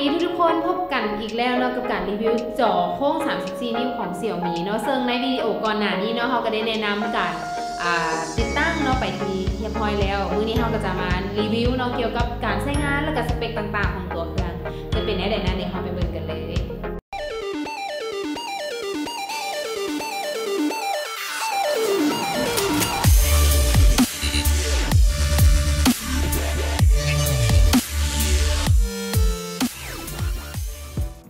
ດີທຸກໆຄົນ, ພົບກັນອີກແລ້ວເນາະ ກັບການຣີວິວຈໍໂຄ້ງສາມສິບສີ່ນິ້ວຂອງ Xiaomi ເນາະ, ເຊິ່ງໃນວິດີໂອກ່ອນໜ້ານີ້ເນາະ ເຮົາກໍໄດ້ແນະນຳການ ອ່າ ຕິດຕັ້ງເນາະ ໄປທີ່ຮຽບຮ້ອຍແລ້ວ. ມື້ນີ້ເຮົາກໍຈະມາຣີວິວເນາະ ກ່ຽວກັບການໃຊ້ງານ ແລະກະສະເປັກຕ່າງໆຂອງຕົວເຄື່ອງ ຈະເປັນແນວໃດນັ້ນ ດຽວເຮົາໄປເບິ່ງກັນເລີຍ.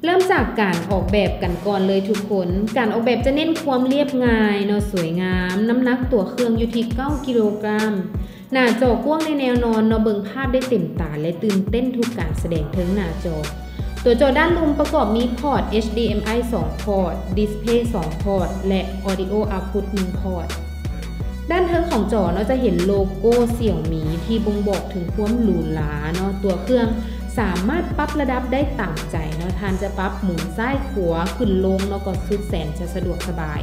ເລີ່ມຈາກການອອກແບບກັນກ່ອນເລີຍທຸກຄົນ. ການອອກແບບຈະເນັ້ນຄວາມລຽບງ່າຍເນາະ, ສວຍງາມ, ນ້ຳໜັກຕົວເຄື່ອງຢູ່ທີ່ເກົ້າກິໂລກຣາມ. ໜ້າຈໍກວ້າງແນ່ນອນເນາະ, ເບິ່ງພາບໄດ້ເຕັມຕາ ແລະ ຕື່ນເຕັ້ນທຸກການສະແດງເທິງໜ້າຈໍ. ຕົວຈໍດ້ານລຸ່ມປະກອບມີພອດ ເອັດດີເອັມໄອ ສອງພອດ, ດິສເພລສອງພອດ ແລະ ອອດິໂອເອົາພຸດໜຶ່ງພອດ. ດ້ານເທິງຂອງຈໍເນາະ ຈະເຫັນໂລໂກ້ Xiaomi ທີ່ບົ່ງບອກເຖິງຄວາມຫຼູຫຼາເນາະ. ຕົວເຄື່ອງສາມາດປັບລະດັບໄດ້ຕາມໃຈເນາະ, ທ່ານຈະປັບໝູນຊ້າຍຂວາ, ຂຶ້ນລົງເນາະ ກໍສຸດແສນຈະສະດວກສະບາຍ.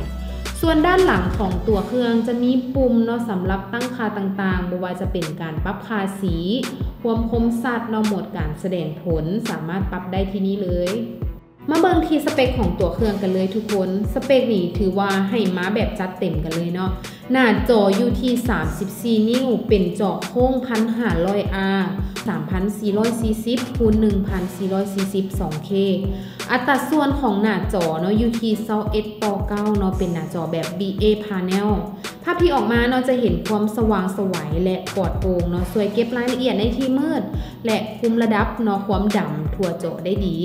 ສ່ວນດ້ານຫຼັງຂອງຕົວເຄື່ອງຈະມີປຸ່ມເນາະ ສຳລັບຕັ້ງຄ່າຕ່າງໆ, ບໍ່ວ່າຈະເປັນການປັບຄ່າສີ, ຄວາມຄົມຊັດເນາະ, ໂໝດການສະແດງຜົນ ສາມາດປັບໄດ້ທີ່ນີ້ເລີຍ. ມາເບິ່ງທີ່ສະເປັກຂອງຕົວເຄື່ອງກັນເລີຍທຸກຄົນ. ສະເປັກນີ້ຖືວ່າໃຫ້ມາແບບຈັດເຕັມກັນເລີຍເນາະ. ໜ້າຈໍຢູ່ທີ່ສາມສິບສີ່ນິ້ວ, ເປັນຈໍໂຄ້ງ ໜຶ່ງພັນຫ້າຮ້ອຍອາ ສາມພັນສີ່ຮ້ອຍສີ່ສິບ ຄູນ ໜຶ່ງພັນສີ່ຮ້ອຍສີ່ສິບ ສອງເຄ. ອັດຕາສ່ວນຂອງໜ້າຈໍເນາະ ຢູ່ທີ່ຊາວເອັດຕໍ່ເກົ້າເນາະ, ເປັນໜ້າຈໍແບບ ບີເອ Panel. ພາບທີ່ອອກມາເນາະ ຈະເຫັນຄວາມສະຫວ່າງສະໄຫວ ແລະ ປອດໂປ່ງເນາະ, ຊ່ວຍເກັບລາຍລະອຽດໃນທີ່ມືດ ແລະ ຄຸມລະດັບເນາະ ຄວາມດຳທົ່ວຈໍໄດ້ດີ.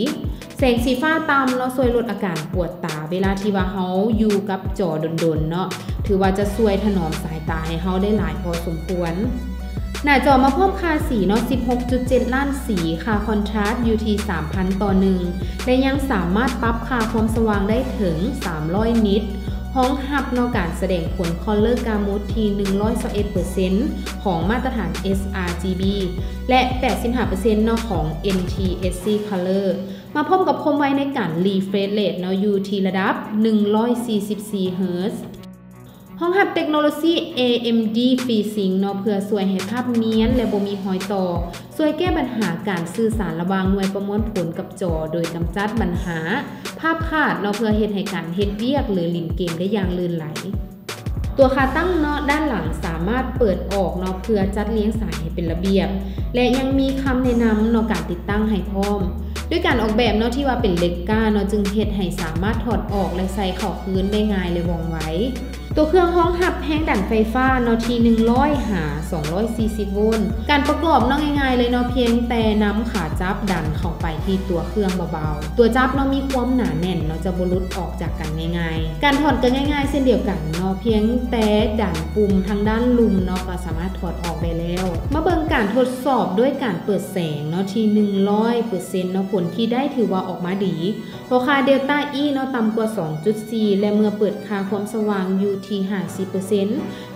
ແສງສີຟ້າຕ່ຳເນາະ ຊ່ວຍລົດອາການປວດຕາ ເວລາທີ່ວ່າເຮົາຢູ່ກັບຈໍດົນໆເນາະ, ຖືວ່າຈະຊ່ວຍຖະໜອມສາຍຕາໃຫ້ເຮົາໄດ້ຫຼາຍພໍສົມຄວນ. ໜ້າຈໍມາພ້ອມຄ່າສີເນາະ ສິບຫົກຈຸດເຈັດລ້ານສີ, ຄ່າຄອນທຣາສຢູ່ທີ່ສາມພັນຕໍ່ໜຶ່ງ ແລະ ຍັງສາມາດປັບຄ່າຄວາມສະຫວ່າງໄດ້ເຖິງສາມຮ້ອຍນິດ, ຮອງຮັບເນາະການສະແດງຜົນ Color Gamut ທີ່ໜຶ່ງຮ້ອຍຊາວເອັດເປີເຊັນຂອງມາດຕະຖານ ເອສອາຣ໌ຈີບີ ແລະ ແປດສິບຫ້າເປີເຊັນເນາະຂອງ ເອັນທີເອັດຊີ Color. ມາພ້ອມກັບຄວາມໄວໃນການ Refresh Rate ເນາະ ຢູ່ທີ່ລະດັບໜຶ່ງຮ້ອຍສີ່ສິບສີ່ເຮີດ. ຮອງຮັບເຕັກໂນໂລຊີ ເອເອັມດີ FreeSync ເນາະ ເພື່ອຊ່ວຍໃຫ້ພາບນຽນ ແລະ ບໍ່ມີຮອຍຕໍ່, ຊ່ວຍແກ້ບັນຫາການສື່ສານລະຫວ່າງໜ່ວຍປະມວນຜົນກັບຈໍ ໂດຍກຳຈັດບັນຫາພາບຂາດເນາະ, ເພື່ອເຮັດໃຫ້ການເຮັດວຽກ ຫຼື ຫຼິ້ນເກມໄດ້ຢ່າງລື່ນໄຫຼ. ຕົວຂາຕັ້ງເນາະ ດ້ານຫຼັງສາມາດເປີດອອກເນາະ ເພື່ອຈັດລຽງສາຍໃຫ້ເປັນລະບຽບ ແລະ ຍັງມີຄຳແນະນຳເນາະ ການຕິດຕັ້ງໃຫ້ພ້ອມ. ດ້ວຍການອອກແບບເນາະ ທີ່ວ່າເປັນເຫຼັກກ້າເນາະ ຈຶ່ງເຮັດໃຫ້ສາມາດຖອດອອກ ແລະ ໃສ່ເຂົ້າຄືນໄດ້ງ່າຍ ແລະ ວ່ອງໄວ. ຕົວເຄື່ອງຮອງຮັບແຮງດັນໄຟຟ້າເນາະ ທີ່ໜຶ່ງຮ້ອຍຫາສອງຮ້ອຍສີ່ສິບໂວນ. ການປະກອບເນາະ ງ່າຍໆເລີຍເນາະ, ພຽງແຕ່ນຳຂາຈັບດັນເຂົ້າໄປທີ່ຕົວເຄື່ອງເບົາໆ. ຕົວຈັບເນາະ ມີຄວາມໜາແໜ້ນເນາະ, ຈະບໍ່ຫຼຸດອອກຈາກກັນງ່າຍໆ. ການຖອດກໍງ່າຍໆເຊັ່ນດຽວກັນເນາະ, ພຽງແຕ່ດັນປຸ່ມທາງດ້ານລຸ່ມເນາະ ກໍສາມາດຖອດອອກໄດ້ແລ້ວ. ມາເບິ່ງການທົດສອບດ້ວຍການເປີດແສງເນາະ ທີ່ໜຶ່ງຮ້ອຍເປີເຊັນເນາະ, ຜົນທີ່ໄດ້ຖືວ່າອອກມາດີ. ເພາະຄ່າ Delta E ເນາະ ຕ່ຳກວ່າສອງຈຸດສີ່ ແລະ ເມື່ອເປີດຄ່າຄວາມສະຫວ່າງຢູ່ທີ່ຫ້າສິບເປີເຊັນ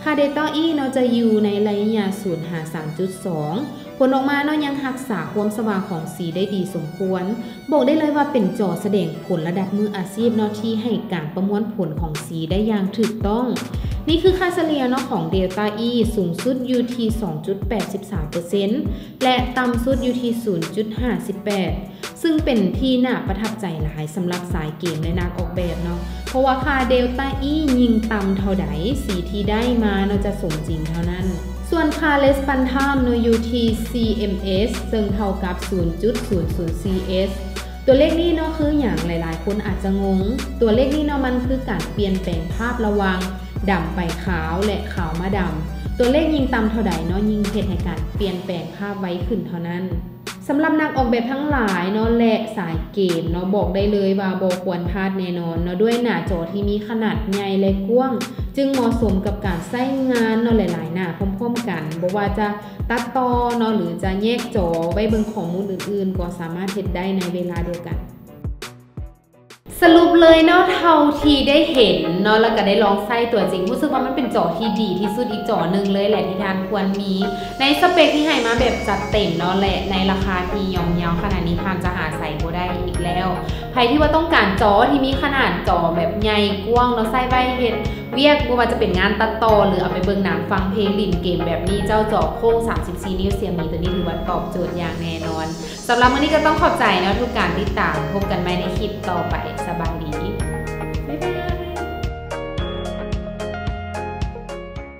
ຄ່າ Delta E ເນາະ ຈະຢູ່ໃນໄລຍະສູນຫາສາມຈຸດສອງ. ຜົນອອກມາເນາະ ຍັງຮັກສາຄວາມສະຫວ່າງຂອງສີໄດ້ດີສົມຄວນ. ບອກໄດ້ເລີຍວ່າເປັນຈໍສະແດງຜົນລະດັບມືອາຊີບເນາະ ທີ່ໃຫ້ການປະມວນຜົນຂອງສີໄດ້ຢ່າງຖືກຕ້ອງ. ນີ້ຄືຄ່າສະເລ່ຍເນາະ ຂອງ Delta E ສູງສຸດຢູ່ທີ່ສອງຈຸດແປດສິບສາມເປີເຊັນ ແລະ ຕ່ຳສຸດຢູ່ທີ່ສູນຈຸດຫ້າສິບແປດ ຊຶ່ງເປັນທີ່ໜ້າປະທັບໃຈຫຼາຍສຳລັບສາຍເກມ ແລະ ນັກອອກແບບເນາະ, ເພາະວ່າຄ່າ Delta E ຍິ່ງຕ່ຳເທົ່າໃດ ສີທີ່ໄດ້ມາເນາະ ຈະສົມຈິງເທົ່ານັ້ນ. ສ່ວນຄ່າ Response Time ເນາະ ຢູ່ທີ່ CMS ເຊິ່ງເທົ່າກັບສູນຈຸດສູນສູນສີ່ S. ຕົວເລກນີ້ເນາະ ຄືຫຍັງ? ຫຼາຍໆຄົນອາດຈະງົງ. ຕົວເລກນີ້ເນາະ ມັນຄືການປ່ຽນແປງພາບລະຫວ່າງດຳໄປຂາວ ແລະ ຂາວມາດຳ. ຕົວເລກຍິ່ງຕ່ຳເທົ່າໃດເນາະ ຍິ່ງເຮັດໃຫ້ການປ່ຽນແປງພາບໄວຂຶ້ນເທົ່ານັ້ນ. ສຳລັບນັກອອກແບບທັງຫຼາຍເນາະ ແລະ ສາຍເກມເນາະ ບອກໄດ້ເລີຍວ່າບໍ່ຄວນພາດແນ່ນອນເນາະ, ດ້ວຍໜ້າຈໍທີ່ມີຂະໜາດໃຫຍ່ ແລະ ກວ້າງ, ຈຶ່ງເໝາະສົມກັບການໃຊ້ງານເນາະ ຫຼາຍໆໜ້າພ້ອມໆກັນ. ບໍ່ວ່າຈະຕັດຕໍ່ເນາະ ຫຼື ຈະແຍກຈໍໄວ້ເບິ່ງຂໍ້ມູນອື່ນໆ ກໍສາມາດເຮັດໄດ້ໃນເວລາດຽວກັນ. ສະຫຼຸບເລີຍເນາະ ເທົ່າທີ່ໄດ້ເຫັນເນາະ ແລ້ວກໍໄດ້ລອງໃຊ້ຕົວຈິງ ຮູ້ສຶກວ່າມັນເປັນຈໍທີ່ດີທີ່ສຸດອີກຈໍໜຶ່ງເລີຍແຫຼະ ທີ່ທ່ານຄວນມີ ໃນສະເປັກທີ່ໃຫ້ມາແບບຈັດເຕັມເນາະ ແລະ ໃນລາຄາທີ່ຍ່ອມເຍົາຂະໜາດນີ້ ທ່ານຈະຫາໃສບໍ່ໄດ້ອີກແລ້ວ. ໃຜທີ່ວ່າຕ້ອງການຈໍທີ່ມີຂະໜາດຈໍແບບໃຫຍ່ກວ້າງເນາະ ໃຊ້ໄວ້ເຮັດ ວຽກ ບໍ່ວ່າຈະເປັນງານຕັດຕໍ່ ຫຼືເອົາໄປເບິ່ງໜັງ ຟັງເພງ ຫຼິ້ນເກມແບບນີ້ ເຈົ້າຈໍໂຄ້ງສາມສິບສີ່ນິ້ວ Xiaomi ຕົວນີ້ຖືວ່າຕອບໂຈດຢ່າງແນ່ນອນ. ສຳລັບມື້ນີ້ກໍຕ້ອງຂອບໃຈເນາະ ທຸກການຕິດຕາມ. ພົບກັນໃໝ່ໃນຄລິບຕໍ່ໄປ. ສະບາຍດີ.